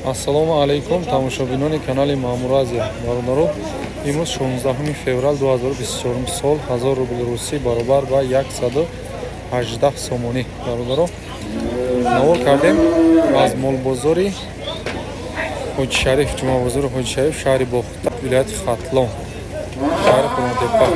Ассалому алайкум, тамошобинони канали Маъмур Азия. Бародаро, имрӯз 16 феврал 2024 сол, 1000 рубли русӣ баробар ба 118 сомонӣ. Бародаро, навор кардем аз молбозори Ҳоҷишариф, ҷумъабозори Ҳоҷишариф, шаҳри Бохта, вилояти Хатлон, шаҳри Қурғонтеппа.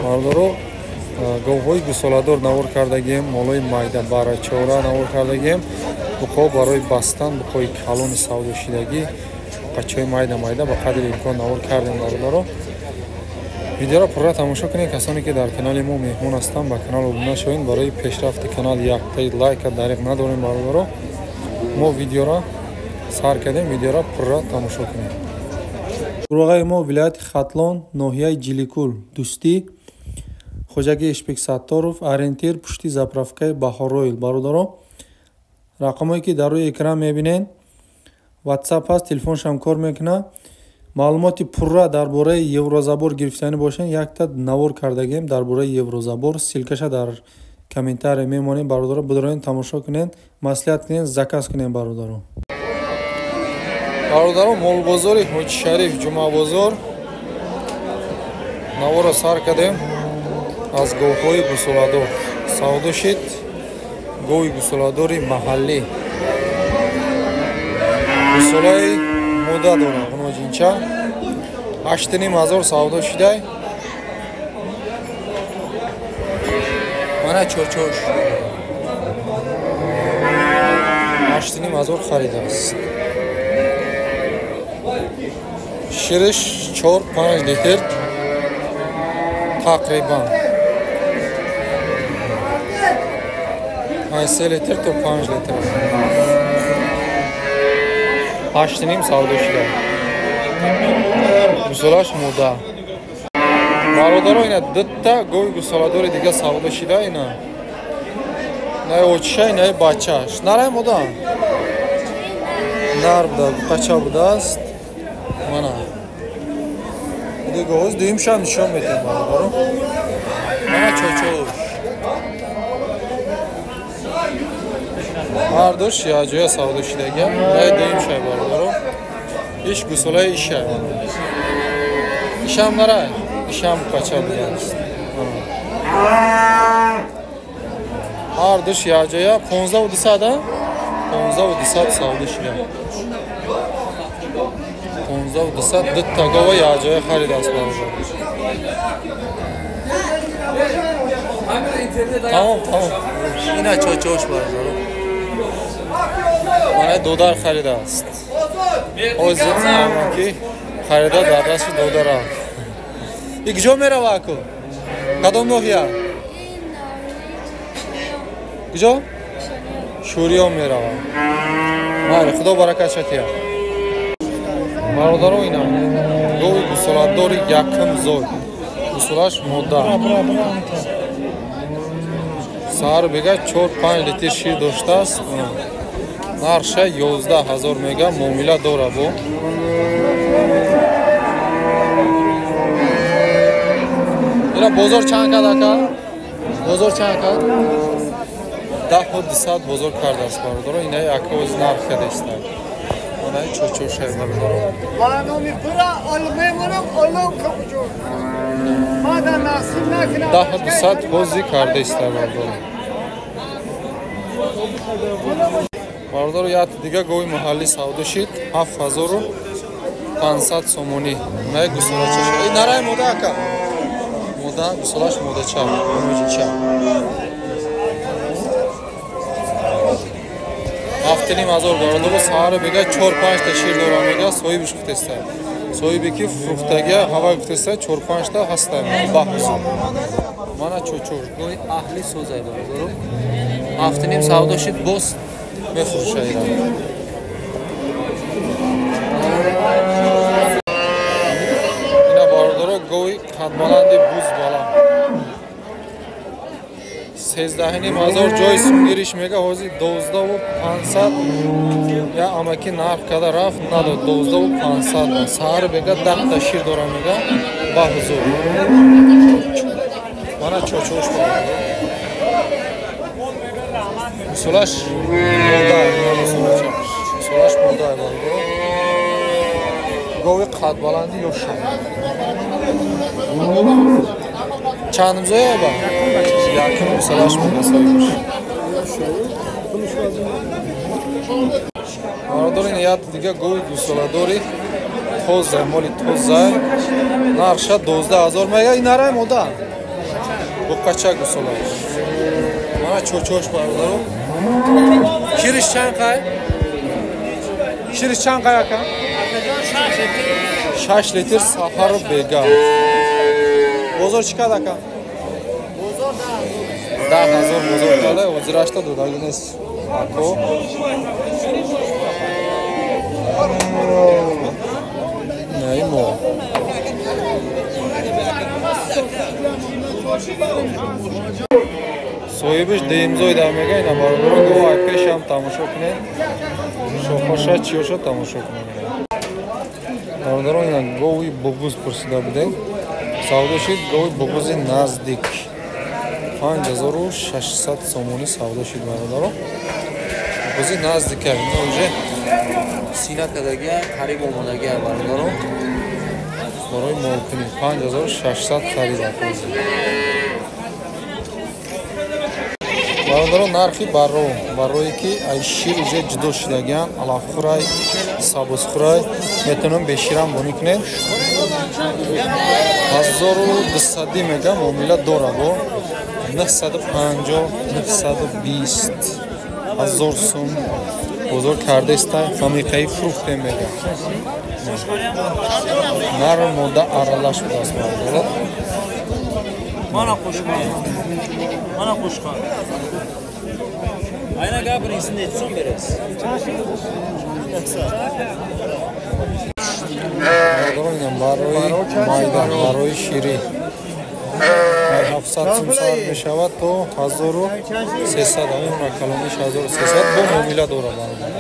Бародаро, говҳои гусоладор навор кардагием, молои майда барачора навор кардагием, буқҳо барои бастан, буқҳои калони савдошидагӣ, бачаҳои майда майда ба қадри имкон навор кардем. Бародаро, видеоро пурра тамошо кунед. Касоне ки дар канали мо меҳмон ҳастанд, ба канал обуна шавед. Барои пешрафти канал яктаи лайка дариқ надорем. Бародаро, мо видеоро сар кардем, видеоро пурра тамошо кунед. Суроғаи мо вилояти Хатлон, ноҳияи Ҷиликул, Дӯстӣ, хоҷаги Ишбек Сатторов, ориентир пушти заправкаи Баҳоройл. Бародаро, рақамое ки дар рӯи экран мебинед, ватсап ҳаст, телефоншам кор мекунад. Маълумоти пурра дар бораи еврозабор гирифтанӣ бошед, якта навор кардагем дар бораи еврозабор, ссылкаша дар комментария мемонем. Бародаро, бидороен, тамошо кунед, маслиҳат кунед, заказ кунед. Бародаро, бародаро, молбозори Ҳоҷишариф, ҷумъабозор наворро сар кардем аз говҳои гусоладор. Савдо шид гови гусоладори маҳаллӣ, гусолаи муда дора, ғуноҷинча, 8,5 ҳазор савдо шидай. Мана чочош 8,5 ҳазор харидааст. Шириш 4-5 литр тақрибан, 3 литр то 5 литр. 8,5 савдо шуда, гусолаш муда. Бародаро, ина дутта гови гусоладори дига савдо шида. Ина наи очиша, инаи бачааш. Нарай муда, нар буда, бача будааст. Мана дига ҳоз дуюмшам нишон медиҳем. Бародаро, мана чочош, ҳардуш якҷоя савдо шидагиам. Наи дуюмшай, бародаро, иш гусолаи ишай, ишам нарай, ишам бача будааст. Ҳардуш якҷоя 15 200, 15 200 савдо шида. 15 200, дутта гова якҷоя харидааст, бародар. Тамом, тамом. Ина чочош, бародаро, мана додар харидааст. Ҳозир ки харида, дар дасти додара. И куҷо мерава, аку? Кадом ноҳия? Куҷо? Шӯриён мерава. Майли, Худо баракат шатия. Бародаро, ина гови гусоладори якум зой, гусолаш мода, саҳар бега 4-5 литр шир доштааст. Нарша 11 ҳазор мега, муомила дора бо. Ина бозор чанд кард, ака? Бозор чанд кард? 10 200 бозор кардааст. Бародаро, инаи ака оз нарх кардааст. Манаи чочошай, бародаро. 10 200 ҳози кардааст, бародаро. Бародаро, як дига гови маҳаллӣ савдо шид, 7500 сомонӣ. Наи гусолачаш. Нарай мода, ака? Мода, гусолаш модача, муҷича. 7,5 ҳазор, бародаро. Саҳара мега 4-5 та шир дорам, мега, соҳибиш гуфтеста. Соҳибе ки фурӯхтагия ҳавай гуфтеста, 4-5 та ҳаста ба ҳузур. Мана чочош, гови аҳли созай, бародаро. 7,5 савдо шид, боз мефурӯшад. Ина, бародаро, гови қадбаланди буз баланд, 13,5 ҳазор ҷои сунгириш мега. Ҳозир 12 500 я амаки нарх када рафт, надод 12 500. Саҳар бега 10 та шир дорам, мега, ба ҳузур. Мана чочош, гусолаш мода, гусолача. бародаро. Гови қадбаланди ёша. Чандум зоя ба? Якум салаш мега соҳибаш. Бародаро ин як дига гови гусоладори тоза, моли тоза. Нархша 12000 мега. Ин нарай мода. Буқача гусола. Мана чочош бародаро. Шириш чанд қай? Шириш чанд қай ака? 6 литр саҳару бега. Бозор чӣ кард ака? 10000 бозор карда, ҳозирашта додаги нест. Ако. Наимо. Соҳибиш деимзой дар мега, ина бародаро гов ай пешам тамошо кунед. Шохоша чиёша тамошо кунед. Бародаро ина гови буғуз пурсида будем. Савдо шид гови буғузи наздик. 5600 сомонӣ савдо шид бародаро. Буғузи наздика, ина уже сина кадагия, қариб омодагия бародаро. Барои молкунӣ 5600 харид акози. Бародаро нархи барро, баррое ки ай шир уже ҷудо шудагиан, алафхӯрай, сабузхӯрай, метавонем беширам бонӣ кунем. 1200 мега муомила дора бо 950, 920 ҳазор сум бозор кардаиста, ҳамиқаи фурӯхтем мега. Нару мода аралаш будааст бародаро. Мана қошқан. Мана қошқан. Айна гапирин, сиз necha so'm berasiz? Барои майда, барои ширӣ. 700 сум сар мешавад то 1300, ҳамин калониш 1300 бо муомила дорад бародар.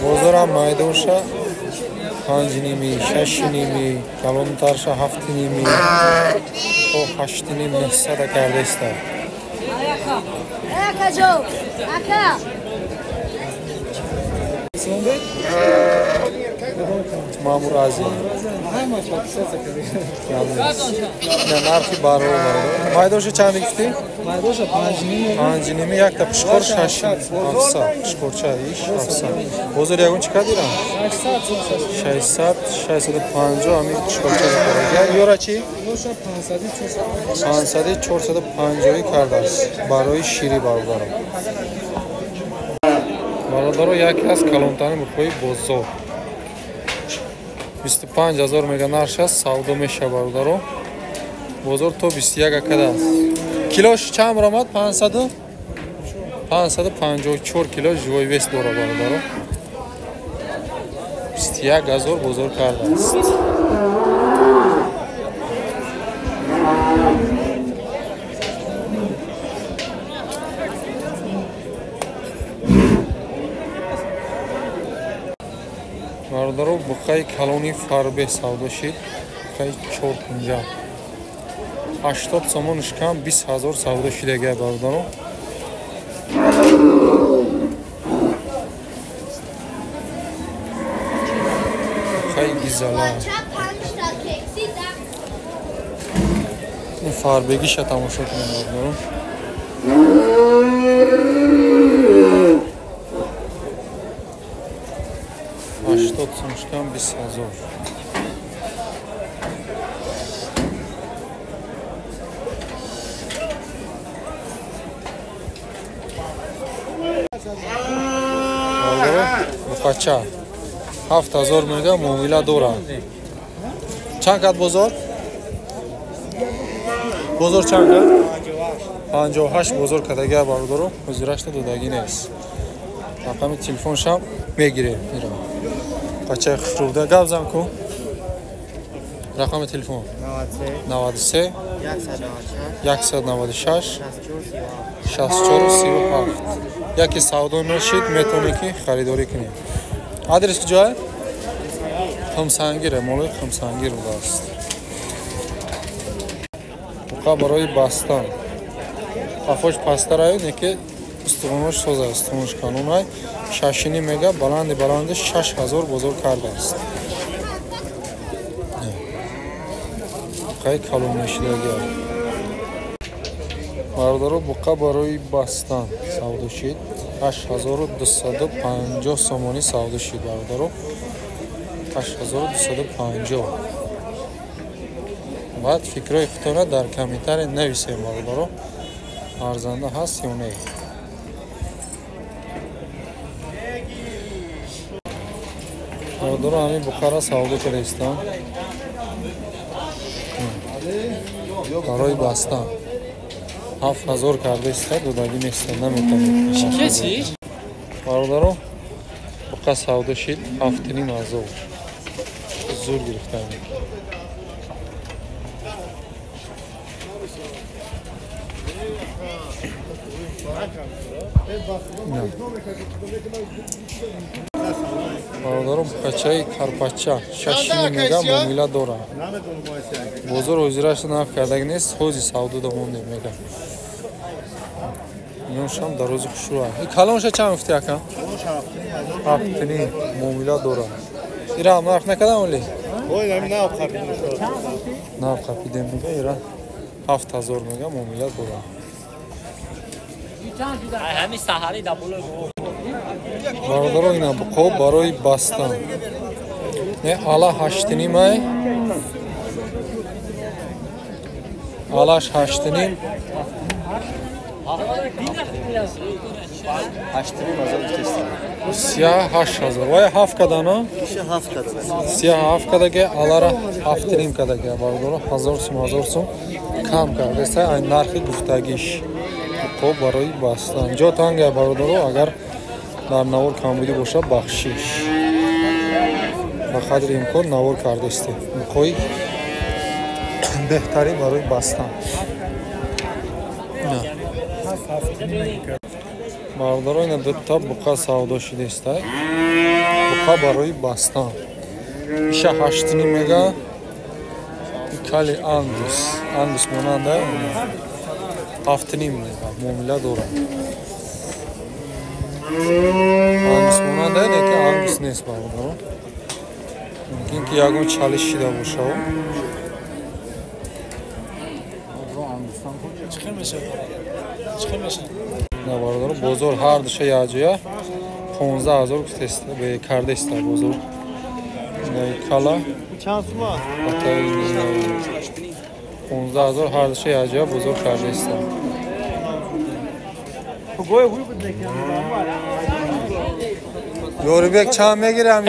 Бозорам майдоша 5.5, 6.5, калонтарша 7.5 то 8.5, 900 кардаиста. Маъмур Азия. Нархи баро баро. Майдоша чанд гуфтӣ? Майдоша 5.5. 5.5 якта пушқор 6 700. Пушқорча иш 700. Бозор ягон чӣ кардирам? 600 650 ҳамин пушқорча дорад. Ёра чӣ? 500 450 кардааст барои шири бародаро. Бародаро яке аз калонтарин буқҳои бозор. 25000 мега нарх аст, савдо мешавад бародаро. Бозор то 21 акада аст. Килош чанд баромад? 500 554 кило живой вес дорад бародаро. 21000 бозор кардааст. Бародаро буқаи калони фарбе савдо шид. Буқаи 4.50. 80 сомон шкам 20000 савдо шидага бародаро. Буқаи гизала. Ин фарбегиша тамошо кунем бародаро. 80 сомшкам 20000. Буқача 7000 мега муомила дорад. Чанд кад бозор? Бозор чанд кад? 58 бозор кадагия бародаро, ҳозирашта додагӣ нест. Рақами телефоншам мегирем. Қачаи хушрӯбда гап зан ку. Рақами телефон 93 196 64 37. Яке савдо нашид, метавонӣ ки харидорӣ кунӣ. Адрес куҷое? Хумсангир, молои Хумсангир будааст. Буқа барои бастан. Қафош пасттараю, неки устухонош соза, устухонош калонай. 6,5 мега, баланди баланди 6000 бозор кардааст. Буқаи калон мешидагиа. Бародаро, буқа барои бастан савдо шид. 8250 сомонӣ савдо шид, бародаро. 8250. Баъд фикрҳои худтонро дар комментария нависем, бародаро. Арзанда ҳаст ё не? Бародаро, ҳамин буқара савдо кардаистам. Барои бастан 7000 кардаиста, додагӣ неста, наметавонед. Бародаро, буқа савдо шид 7500. Зур гирифтаем. Бародаро, буқачаи карпача 6,5 мега муомила дорад. Бозор ҳозираш нарх кардаги нест, ҳози савдо дамонде мега. Иношам дар рӯзи хушрӯа. Калонша чанд гуфти ака? 7,5 муомила дорад. Ира нарх накардам оли? Нав қапидем мега, ира 7000 мега муомила дорад. Бародаро, ина буқо барои бастан. Не, ала 8,5 ай. Алаш 8,5. Сия 8000. Вай 7 кадано? Сия 7 кадаге, алара 7,5 кадаге. Бародаро, 1000 сум, 1000 сум кам кардеста ай нархи гуфтагиш. Буқо барои бастан. Ҷо танга, бародаро, агар дар навор камбудӣ бошад, бахшиш. Ба қадри имкон навор кардестем. Буқои беҳтарин барои бастан. Бародаро, ина дута буқа савдо шудеста. Буқа барои бастан. Иша 8,5 мега. Кали ангус. Ангус монанда 7,5 мега муомила дорад. Ангус монанда, неки ангус нест, бародаро. Мумкин ки ягон чалиш шида бошад. На, бародаро, бозор ҳар душа якҷоя 15000 гуфтеста, кардеста бозор. Кала 15000 ҳар душа якҷоя бозор кардеста. Ёрибек чанд мегирам?